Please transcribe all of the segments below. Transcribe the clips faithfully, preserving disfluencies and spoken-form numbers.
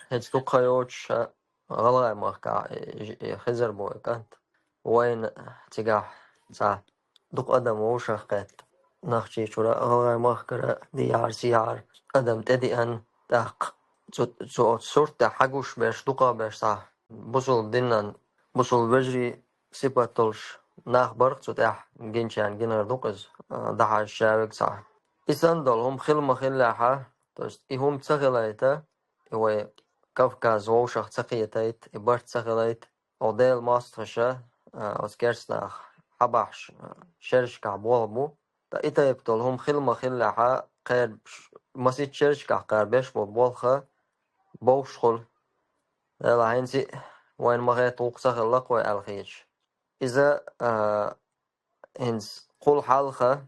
хӀинца дукха йоцуш гӀалгӀай махкахь и, и хезар бу и кӀант. Вайна цигахь цхьа дукха адам вовшах кхетта. Нохчийчуьра, гӀалгӀай махкара дехьара-сехьара адам тӀедеана, тӀаккха цу, цу оцу сурт тӀехь хьагуш берш, дукха берш цхьа бусул динан, бусул вежарий сипат долуш нах бара-кх цу тӀехь, гинчарна гинарг ду-кх иза, а, дӀахьажча вега цхьа. И санна долу хӀума хила ма-хиллехьа, то есть и хӀума ца хилайта, и вай Кавказ вовшах ца кхетайта, и барт ца хилайта, оха Делан мостагӀаша, а, оцу керста наха хьабахьаш, а, шерашкахь болх бу. Ткъа и тайпа долу хӀума хила ма-хиллехьа, кхеран ш-, масийтта шерашкахь кхара беш болу болх бовш хуьлу. Делахь хӀинца а вайна ма-хетта гӀуллакх ца хилла-кх вай аьлла хеташ. Иза, а, хӀинца кхул хьалха,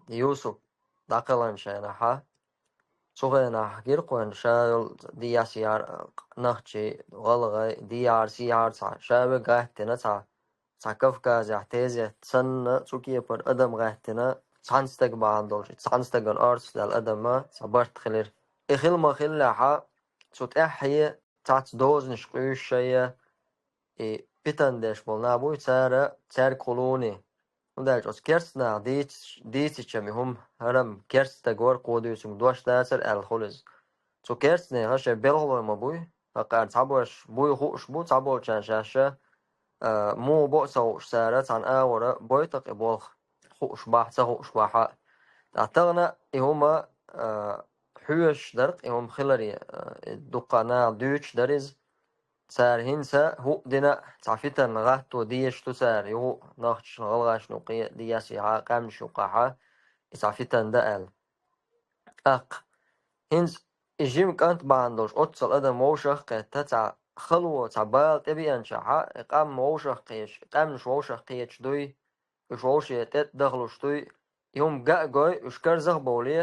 Юсуп дӀакхелхинчу хенахьа, цу хенахь гира-кх вайна ша йолу дехьара-сехьара нохчий, гӀалгӀай, дехьара-сехьара цхьа, ша вега гӀаьттина цхьа, цхьа Кавказехь тезет санна, цу кепара адам гӀаьттина, цхьана стага бахьана долуш, и цхьана стагана орцах даьлла адам цхьа барт хилира. И хила ма-хиллехьа, цу тӀаьхье цхьацца дозанаш къуьйсуш шайна, и питана деш болу нах буй, цара, цаьрга хуьлу-ний. ХӀунда аьлча оцу керста наха дийц-, дийцича-м и хӀума, хӀара-м керста стаг вара, кхо дуьйцург дош дацара аьлла хуьлу иза. Цу керста нехан шайн белхалой ма буй, хӀокхара цхьаберш буй хууш бу, цхьаболчарна шаьш, а, муха бо а ца хууш цара, цхьана агӀора бойту-кх и болх, хууш бахь а, ца хууш бахь а. Ткъа тахана и хӀума, а, хьоьжуш дара-кх и хӀума хиларе, а, и дуккха наха дуьйцуш дара иза. Цара хӀинца хӀуъа дина а цхьа фитан гӀатто дезаш ду цара, юха а нохчашна, гӀалгӀашна юккъе, дехьа-сехьа, къаьмнашна юккъехьа, и цхьа фитан дан аьлла. ТӀаккха хӀинца и жима кӀант бахьана долуш оццул адам вовшах а кхетта, цхьа хало, цхьа бала тӀебеанчохьа, и къам вовшах кхеташ, и къаьмнаш вовшах кхеташ дуй, уьш вовше тӀе а дахлуш дуй, и хӀума ган а гой, уьш карзах а бовле,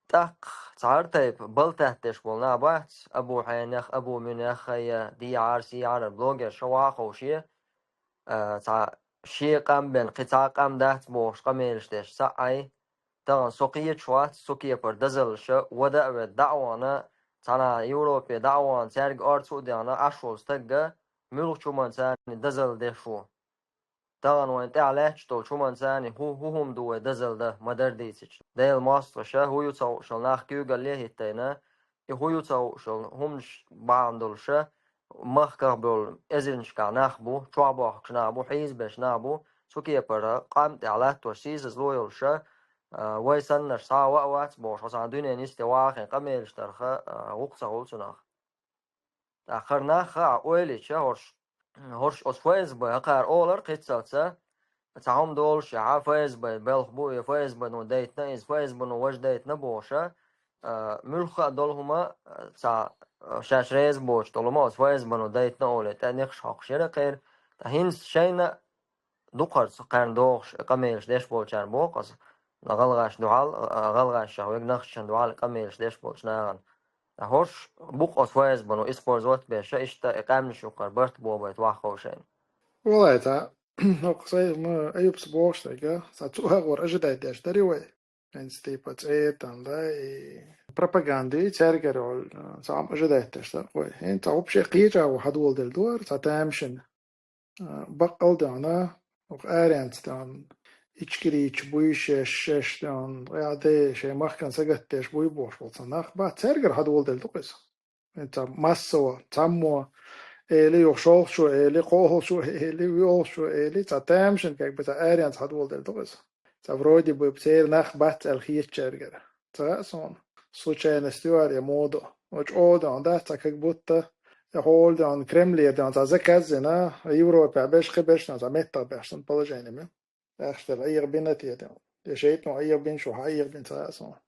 тӀаккха цхьа хӀара тайпа бала таттадеш болу нах бац, Абу Хьенех, Абу Муьнех а, я дехьара-сехьара блогерша ваха а ховше, а, цхьа шен къам бен, кхин цхьа къам дац бохуш къамелаш деш, цхьаъ ай, тахана со кхеташ вац, цу кепара дозаллаша, вада а ведда дӀа а вахана, цхьана Европе дӀа а вахана, цаьрга орца а дехна, Ӏаш волу стаг а, муьлхачу хӀуманца дозалла деш ву. Тахана вайна тӀехь лаьтташ долчу хӀуманца хӀу-, хӀу-, хӀума ду вай дозалла дан, ма-дарра дийцича. Делан мостагӀаша хӀу ю ца хууш йолу нах куьйгалле а хӀиттийна, и хӀу ю ца хууш йолу хӀуманаш бахьана долуша, махках болу эзарнашкахь нах бу, чохь бохкуш нах бу, хьийзабеш нах бу, цу кепара къам тӀехь латтош сийсазло йолуша, а, вай саннарш схьа а ваа вац бохуш, хьо цхьана дуьненан йисте вахахь къамелаш дарха, а, гӀуллакх ца хуьлу цунах. ТӀаккха хӀара нах а ойла йича, хӀорш, хӀорш оцу ФСБ, хӀокхара олар кхиццалца, цхьа хӀума долуш яхьа, ФСБ белха бу, я ФСБ-но дайтина иза, ФСБ-но важа дайтина бохуша, а, муьлхха а долу хӀума, а, цхьа, а, шаьш реза боцуш долу хӀума оцу ФСБ-но дайтина олий, тӀе некхаш хьокхуш яра кхера. Ткъа хӀинца шайна дукхарца кхарна догӀуш къамелаш деш болчарна боху аса, гӀалгӀашна дуьхьал, а, гӀалгӀашах вега нахчашна дуьхьал къамелаш деш болчу нахана. Ткъа хӀорш бу-кх оцу ФСБ-но использовать беш, иштта и къаьмнаш юккъара барт бобайта ваххов шайна. Валай, цхьа, хӀокху сайн, ма, Аюпс бохуш сайга, цхьа цу агӀор ожидать деш дарий вай? ХӀинца типа цӀе а тан, да, и пропагандий, цаьргара, цхьа хӀума ожидать деш дара вай. ХӀинца вообще кхеча а ву хьадоладелла ду хӀара, цхьа тамашийна. А, баккъал а даьхна, оха аренца даьхна, ичкерийча буй шаьш, шаьш даьхна, гӀаьхьа шайн махкана сагатдеш буй бохуш болу цхьа нах бац, цаьргара хьадоладелла ду-кх иза. ХӀинца массово, цхьаммо эли, юха шолгӀачо эли, кхоалгӀачо эли, воьалгӀачо эли, цхьа тамашийна, как бы, цхьа аренца хьадоладелла ду-кх иза. Цхьа вроде бы церан нах бац аьлла хетачаьргара. Ца хаьа суна, случайность ю хӀара я муха ду. Оцу чӀогӀа даьхна дац цхьа, как будто, я хьола даьхна, Кремлера даьхна цхьа заказ йина, Европехь берш, кхин берш даьхна цхьа меттах беш санна положение ю. Ахча дала Ӏехабина те даьхна. Я шайтӀано Ӏехабина, шу хьан Ӏехабина, ца хаьа суна.